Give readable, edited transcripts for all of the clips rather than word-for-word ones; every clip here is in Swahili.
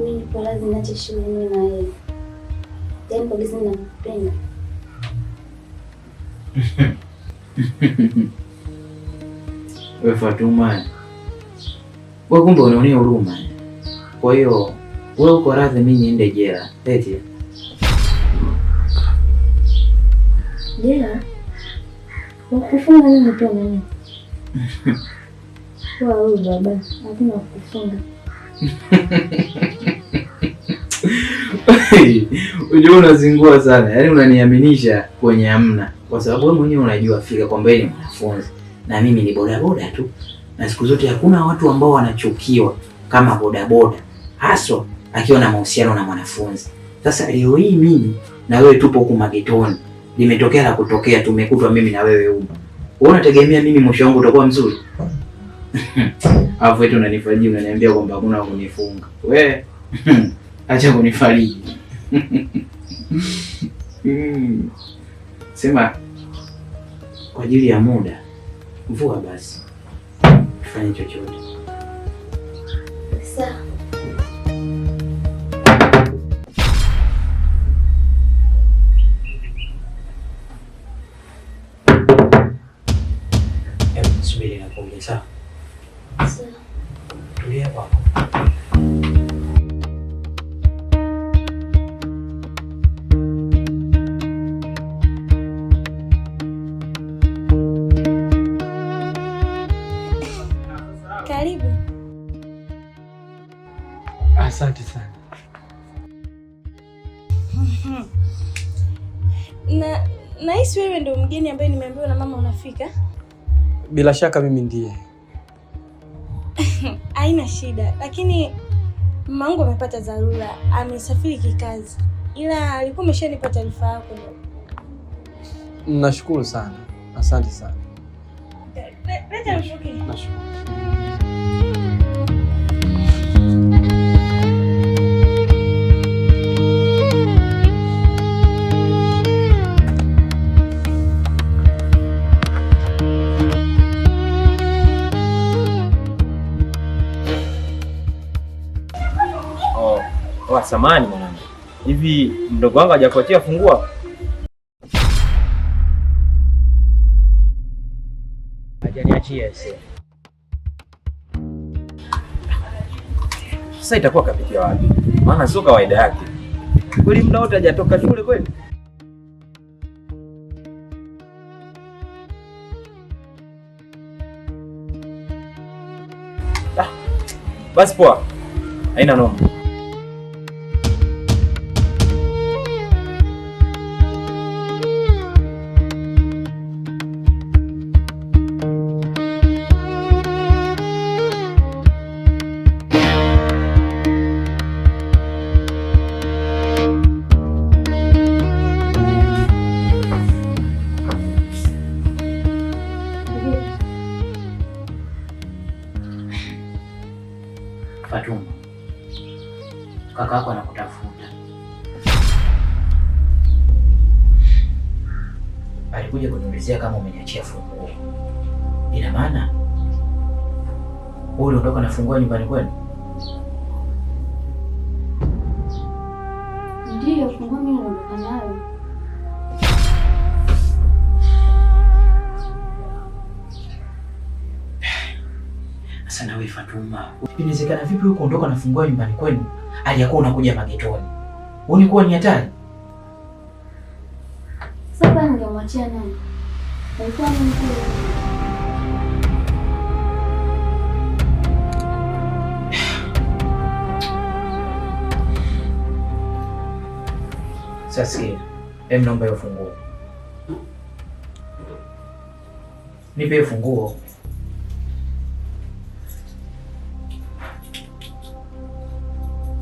Mimi nipo radhi niache shule niwe na wewe. Yaani kwa jinsi ninavyokupenda. Wewe Fatuma, wewe kumbe unaonea huruma. Kwa hiyo wewe uko radhi mimi niende jela eti? Jela? Wakufunga nini tena nini? Wewe baba, hakuna kufunga. Unajua unazingua sana, yaani unaniaminisha kwenye hamna, kwa sababu wewe mwenyewe unajua fika kwamba wewe ni mwanafunzi na mimi ni bodaboda tu, na siku zote hakuna watu ambao wanachukiwa kama bodaboda, haswa akiwa na mahusiano na mwanafunzi. Sasa leo hii mimi na wewe tupo huku magetoni, limetokea la kutokea, tumekutwa mimi na wewe huko. Wewe unategemea mimi mwisho wangu utakuwa mzuri? Alafu eti unanifariji, unaniambia kwamba hakuna kunifunga. We acha kunifariji. Sema kwa ajili ya muda, mvua basi tufanye chochote. Sawa. Hebu subiri na kuongea, sawa? Sawa. Tulia hapo. Karibu. Asante sana. Na nahisi wewe ndio mgeni ambaye nimeambiwa na mama unafika. Bila shaka mimi ndiye. Haina shida, lakini mama wangu amepata dharura, amesafiri kikazi, ila alikuwa ameshanipa taarifa yako. Nashukuru sana, asante sana. Leta nipokee. Nashukuru. Oh, samahani mwanangu. Hivi mdogo wangu hajakuachia funguo? Hajaniachia ese. Sasa itakuwa kapitia wapi? Maana sio kawaida yake. Kweli muda wote hajatoka shule kweli? Ah, basi poa. Haina noma. Fatuma, kaka yako anakutafuta. Alikuja kuniulizia kama umeniachia funguo. Ina maana wewe uliondoka na funguo nyumbani kwenu? Ndiyo, funguo mimi niliondoka nayo. Sasa nawe Fatuma, inawezekana vipi wewe kuondoka na funguo nyumbani kwenu aliyakuwa unakuja magetoni? Huoni kuwa ni hatari? Sasa ningemwachia nani? Alikuwa ni mkuu. Sasa sikia, hebu naomba hiyo funguo. Nipe hiyo funguo.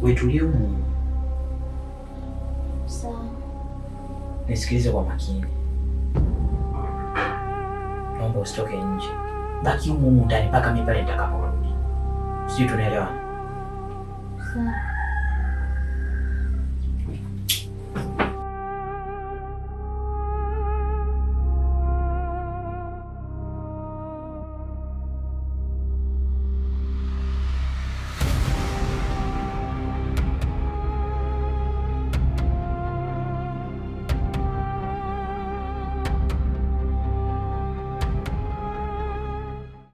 Wewe tulia humu. Sawa. Nisikilize kwa makini. Naomba usitoke nje. Baki humu humu ndani mpaka mimi pale nitakaporudi. Sijui tunaelewana? Sawa.